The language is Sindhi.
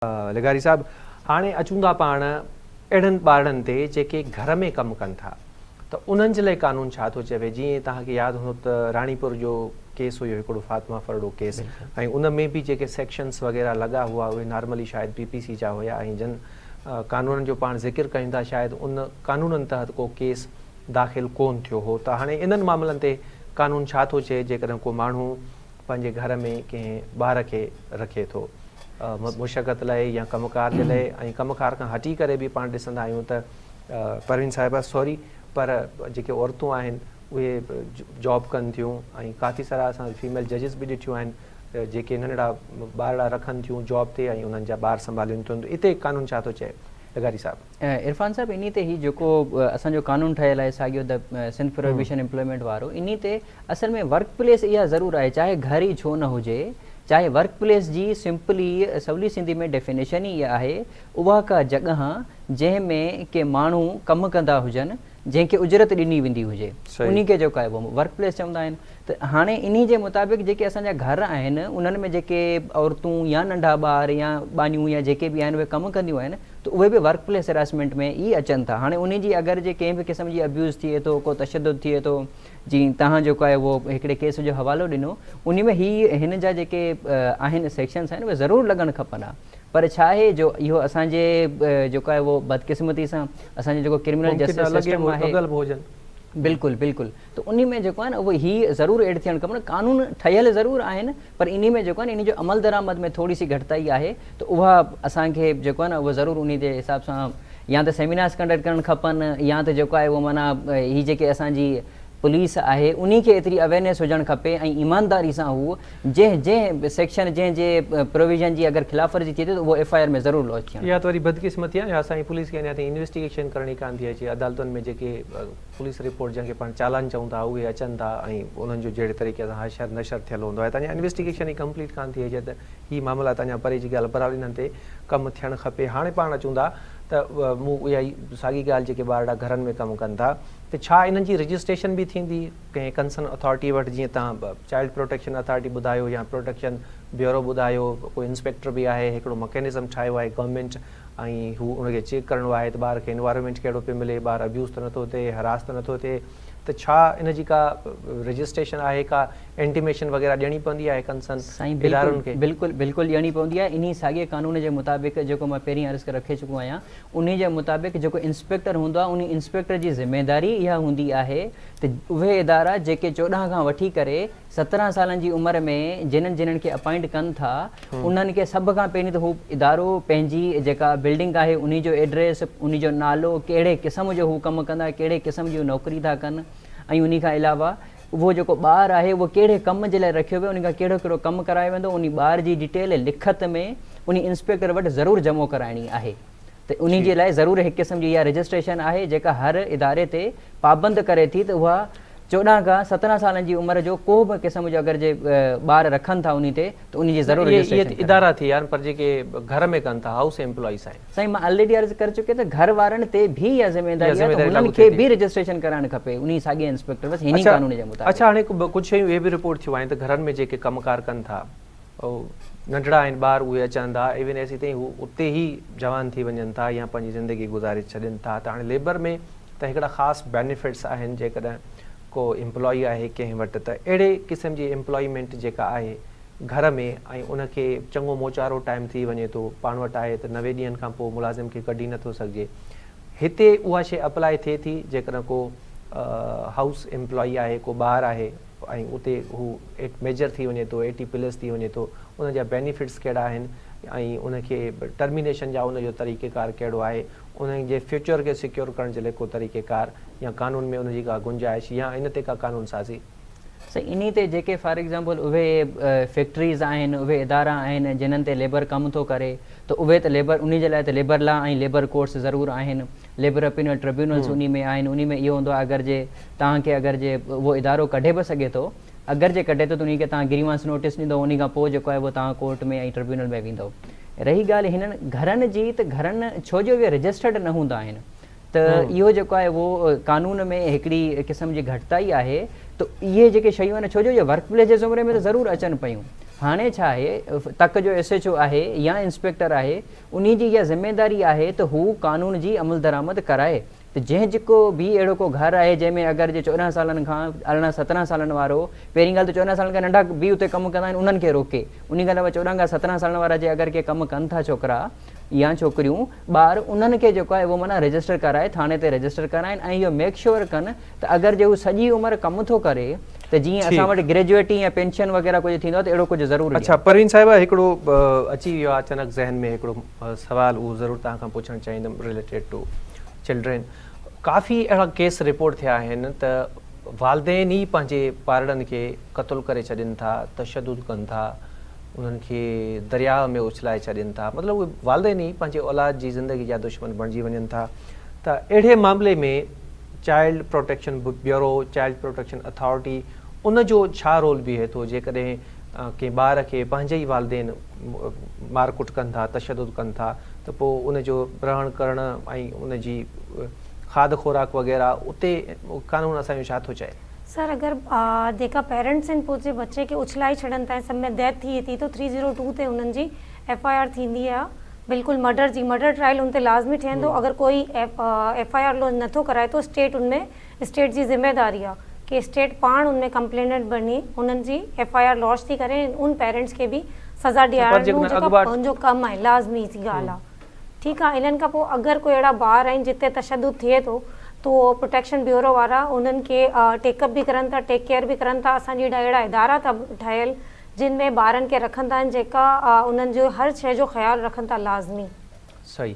لغاري صاحب هاڻي اچون ٿا پاڻ اهڙن ٻارڙن تي جيڪي گهر ۾ ڪم ڪن ٿا ته انهن جي لاء قانون ڇا ٿو چوي جيئن توهان کي ياد هوندو ته راڻيپور جو ڪيس هيو هڪڙو فاطمه ڦرڙو ڪيس ۽ ان ۾ به جيڪي سيڪشنس وغيره لڳا هئا اهي نارملي شايد پي پي سي جا هيا ۽ جن قانونن جو پاڻ ذڪر ڪيون ٿا شايد ان قانونن تحت ڪو ڪيس داخل ڪون ٿيو هو ته هاڻي انهن معاملن تي قانون ڇا ٿو چئي جيڪڏهن ڪو ماڻهو پنهنجي گهر ۾ ڪنهن ٻار کي رکي ٿو مشقت لاء يا ڪم ڪار جي لاء ۽ ڪم ڪار کان هٽي ڪري به پاڻ ڏسندا آهيون ته پروين صاحبه سوري پر جيڪي عورتون آهن اهي جاب ڪن ٿيون ۽ ڪافي سارا اسان فيميل ججز به ڏٺيون آهن جيڪي ننڍڙا ٻارڙا رکن ٿيون جاب تي ۽ انهن جا ٻار سنڀالين ٿيون اتي قانون ڇا ٿو چئي لغاري صاحب. عرفان صاحب انهي تي هي جيڪو اسان جو قانون ٺهيل آهي ساڳيو ته سنڌ پروهيبيشن امپلائمينٽ وارو انهي تي اصل ۾ ورڪ پليس اها ضرور آهي چاهي گهر ئي ڇو نه هجي چاهي ورڪ پليس جي سمپلي سولي سنڌي ۾ ڊيفينيشن ئي اها آهي اها ڪا جڳهه جنهن ۾ ڪي ماڻهو ڪم ڪندا هجن جنهن کي اجرت ڏني ويندي هجي انهي کي جيڪو آهي ورڪ پليس چوندا آهن ته هاڻي انهي جي مطابق جيڪي اسان جا گهر آهن انهن ۾ جيڪي عورتون يا ننڍا ٻار يا ٻانهيون يا جيڪي به آهن اهي ڪم ڪنديون آهن ته اهي به ورڪ پليس هراسمينٽ ۾ ئي اچن ٿا هاڻي انهي جي اگر جي ڪنهن به قسم جي ابيوز ٿئي ٿو ڪو تشدد ٿئي ٿو جي تهان جيڪو آهي اهو هڪڙي ڪيس جو حوالو ڏنو انهي ۾ هي هن جا جيڪي آهن سيڪشنس آهن اهي ضرور لڳڻ کپن ها پر ڇا آهي جو اهو اسان جي جيڪو آهي اهو بدقسمتي سان اسان جو جيڪو ڪرمنل جسٽس سسٽم آهي بلڪل بلڪل ته انهي ۾ جيڪو آهي نه اهو هي ضرور ايڊ ٿيڻ کپن قانون ٺهيل ضرور آهن پر انهي ۾ جيڪو آهي نه انهي جو عمل درآمد ۾ ٿوري سي گهٽتائي آهي ته اها اسان کي جيڪو آهي نه اهو ضرور انهي جي حساب سان يا ته سيمينارز ڪنڊڪٽ ڪرڻ کپن يا ته جيڪو آهي اهو معنيٰ هي جيڪي اسان جي پوليس آهي انهي کي ايتري اويرنيس هجڻ کپي ۽ ايمانداري سان هو جنهن جنهن سيڪشن جنهن جي پروويزن جي اگر خلاف ورزي ٿئي ٿي ته اهو ايف I R ۾ ضرور لاج ٿيڻ اها ته وري بدقسمتي آهي جو اسان جي پوليس کي اڃا تائين انويسٽيگيشن ڪرڻي ڪانه ٿي اچي عدالتن ۾ جيڪي پوليس رپورٽ جنهن کي پاڻ چالان چئون ٿا اهي اچن ٿا ۽ انهن جو جهڙي طريقي سان حشر نشر ٿيل هوندو آهي ته اڃا انويسٽيگيشن ئي ڪمپليٽ ڪانه ٿي اچي ته هي معاملا ته اڃا پري جي ڳالهه بهرحال انهن تي ڪم ٿيڻ کپي هاڻي پاڻ اچون ٿا ته مون اها ئي ساڳي ڳالهه جيڪي ٻارڙا گهرن ۾ ڪم ڪن ٿا ته ڇا انهن جي رجسٽريشن به ٿيندي ڪنهن ڪنسرن اٿارٽي وٽ جيئن توهان چائلڊ پروٽيڪشن اٿارٽي ٻڌايو يا پروٽيڪشن بيورو ٻڌايو ڪو انسپيڪٽر به آهي هڪڙو مڪينزم ٺاهيو آهي گورنمينٽ ۽ هو ان کي چيڪ ڪرڻو آهي ته ٻار کي انوائرمينٽ ڪهڙو پيو ملي ٻار ابيوز ته نٿو ٿئي هراس ته نٿو ٿئي ته ڇا ان جي ڪا رجسٽريشن آهي ڪا انٽيميشن وغيره ڏيڻي پوندي آهي ڪنسرن سائين ادارن کي؟ بلڪل بلڪل ڏيڻي پوندي آهي انهي ساڳئي قانون جي مطابق جيڪو مان پهرين عرض رکي چڪو آهيان انهي جي مطابق جيڪو انسپيڪٽر هوندو آهي انهي انسپيڪٽر جي ذميداري اها هوندي آهي ته اهي ادارا جيڪي 14 کان وٺي ڪري 17 سالن جي عمر ۾ جنن جنن کي اپائنٽ ڪن ٿا انهن کي سڀ کان پهرين ته هو ادارو پنهنجي جيڪا بلڊنگ آهي انهي جو ايڊريس انهي جو نالو ڪهڙي قسم جو هو ڪم ڪندا ڪهڙي قسم جي نوڪري ٿا ڪن ۽ انهي کان علاوه اهو جيڪو ٻار آهي اهو ڪهڙي ڪم جي لاء رکيو ويو انهي کان ڪهڙو ڪهڙو ڪم ڪرايو ويندو انهي ٻار جي ڊيٽيل لکت ۾ انهي انسپيڪٽر وٽ ضرور جمع ڪرائڻي آهي ته انهي جي لاء ضرور هڪ قسم جي اها رجسٽريشن آهي جيڪا هر اداري تي پابند ڪري ٿي ته اها 14 کان 17 سالن جي عمر جو ڪو به قسم جو اگر جي ٻار رکن ٿا انهي تي ته انهي جي ضرور رجسٽريشن ڪرائين. اهي ادارا ٿي ويا پر جيڪي گهر ۾ ڪن ٿا هائوس ايمپلائيز آهن. سائين مان آلريڊي عرض ڪري چڪي ته گهر وارن تي به اها ذميداري آهي ته هنن کي به رجسٽريشن ڪرائڻ کپي انهي ساڳئي انسپيڪٽر بس هني قانون جي مطابق. اڇا هاڻي ڪجهه شيون اهي به رپورٽ ٿيون آهن ته گهرن ۾ جيڪي ڪم ڪار ڪن ٿا ننڍڙا آهن ٻار اهي اچن ٿا ايون ايسي تائين هو اتي ئي جوان ٿي وڃن ٿا يا پنهنجي زندگي گذاري ڇڏين ٿا ته هاڻي ليبر ۾ ته هڪڙا خاص بينيفٽس آهن جيڪڏهن ڪو امپلائي آهي ڪنهن وٽ ته اهڙي قسم جي امپلائيمينٽ جيڪا آهي گهر ۾ ۽ ان کي چڱو موچارو ٽائيم ٿي وڃي ٿو، پاڻ وٽ آهي ته 90 ڏينهن کان پوء ملازم کي ڪڍي نه ٿو سگهجي. هتي اها شيء اپلاء ٿئي ٿي جيڪڏهن ڪو هائوس ايمپلائي آهي، ڪو ٻار آهي ۽ اتي هو ميجر ٿي وڃي ٿو، ايٽي پلس ٿي وڃي ٿو، ان جا بينيفٽس ڪهڙا آهن ۽ ان کي ٽرمينيشن جا ان جو طريقيڪار ڪهڙو آهي، ان جي فيوچر کي سيڪيور ڪرڻ جي لاء ڪو طريقيڪار يا قانون ۾ ان جي ڪا گنجائش يا ان تي ڪا قانون سازي. سائين انهي تي جيڪي فار ايگزامپل اهي فيڪٽريز آهن اهي ادارا آهن جنھن تي ليبر ڪم ٿو ڪري ته اهي ته ليبر انهي جي لاء ته ليبر لا ۽ ليبر ڪورٽس ضرور آهن ليبر اپينل ٽربيونلز انهي ۾ آهن انهي ۾ اهو هوندو آهي اگر جي توهان کي اگر جي اهو ادارو ڪڍي به سگهي ٿو اگر جي ڪڍي ٿو ته انهي کي توهان گريوانس نوٽيس ڏيندو انهي کان پوء جيڪو آهي اهو توهان ڪورٽ ۾ ۽ ٽربيونل ۾ ويندو رهي ڳالهه هنن گهرن جي ته گهرن ڇو جو اهي رجسٽرڊ نه هوندا آهن ته اهو جيڪو آهي اهو قانون ۾ هڪڙي قسم جي گهٽتائي آهي ته اهي جيڪي شيون آهن ڇو جو اهي ورڪ پليس جي زمري ۾ ته ضرور اچن پيون هاڻي ڇا آهي تڪ جو ايس ايڇ او آهي يا انسپيڪٽر آهي انهي جي اها ذميداري آهي ته هو قانون جي عملدرآمد ڪرائي ته جنهن جيڪو به اهڙو ڪو گهر آهي جنهن ۾ اگر جي 14 سالن کان 18 17 سالن وارو پهرين ڳالهه ته 14 سالن کان ننڍا به اتي ڪم ڪندا آهن انهن کي روڪي انهي کان علاوه 14 کان 17 سالن وارا جي اگر ڪي ڪم ڪن ٿا ڇوڪرا يا ڇوڪريون ٻار انهن کي جيڪو آهي اهو معنيٰ رجسٽر ڪرائي ٿاڻي تي رجسٽر ڪرائين ۽ اهو ميڪ شوئر ڪن ته اگر جي هو سڄي عمر ڪم ٿو ڪري ته جيئن اسان وٽ گريجوئيٽي يا پينشن وغيره ڪجهه ٿيندو آهي ته اهڙو ڪجهه ضرور اڇا ڏين. پروين صاحبه هڪڙو اچي ويو آهي اچانڪ ذهن ۾ هڪڙو سوال اهو ضرور توهان کان پڇڻ چاهيندم رليٽيڊ ٽو چلڊرين ڪافي اهڙا ڪيس رپورٽ ٿيا آهن ته والدين ئي پنهنجي ٻارڙن کي قتل ڪري ڇڏين ٿا تشدد ڪن ٿا انهن کي درياء ۾ اڇلائي ڇڏين ٿا مطلب اهي والدين ئي پنهنجي اولاد جي زندگي جا دشمن بڻجي وڃن ٿا ته اهڙي معاملي ۾ child protection bureau child protection authority ان جو ڇا رول بيهي ٿو جيڪڏهن ڪنهن ٻار کي پنهنجي ئي والدين مار ڪٽ ڪن ٿا تشدد ڪن ٿا ته پوء ان جو رهڻ ڪرڻ ۽ ان جي کاڌ خوراڪ وغيره اتي قانون اسان جو ڇا ٿو چئي؟ سر اگر جيڪا پيرنٽس آهن پوء جي بچي کي اڇلائي ڇڏن ٿا ۽ سڀ ۾ ڊيٿ ٿئي ٿي ته 302 تي انهن جي ايف I R ٿيندي آهي بلڪل مرڊر جي مرڊر ٽرائل ان تي لازمي ٺهندو اگر ڪوئي ايف I R launch نٿو ڪرائي ته اسٽيٽ ان ۾ اسٽيٽ جي ذميداري آ ڪي اسٽيٽ پاڻ ان ۾ ڪمپليننٽ بڻي انهن جي ايف I R launch ٿي ڪري ۽ ان پيرنٽس کي به سزا پر ڏيارڻ جيڪڏهن جيڪا اڳواٽ ان جو ڪم آهي لازمي سي ڳالهه آ ٺيڪ آ انهن کان پوء اگر ڪوئي اهڙا ٻار آهن جتي تشدد ٿئي ٿو تو پروٽيڪشن بيورو وارا انهن کي ٽيڪ اپ به ڪرن ٿا ٽيڪ ڪيئر به ڪرن ٿا اسان جي اهڙا ادارا ٿا ٺهيل جن ۾ ٻارن کي رکندا آهن جيڪا انهن جو هر شيء جو خيال رکن ٿا لازمي. صحيح.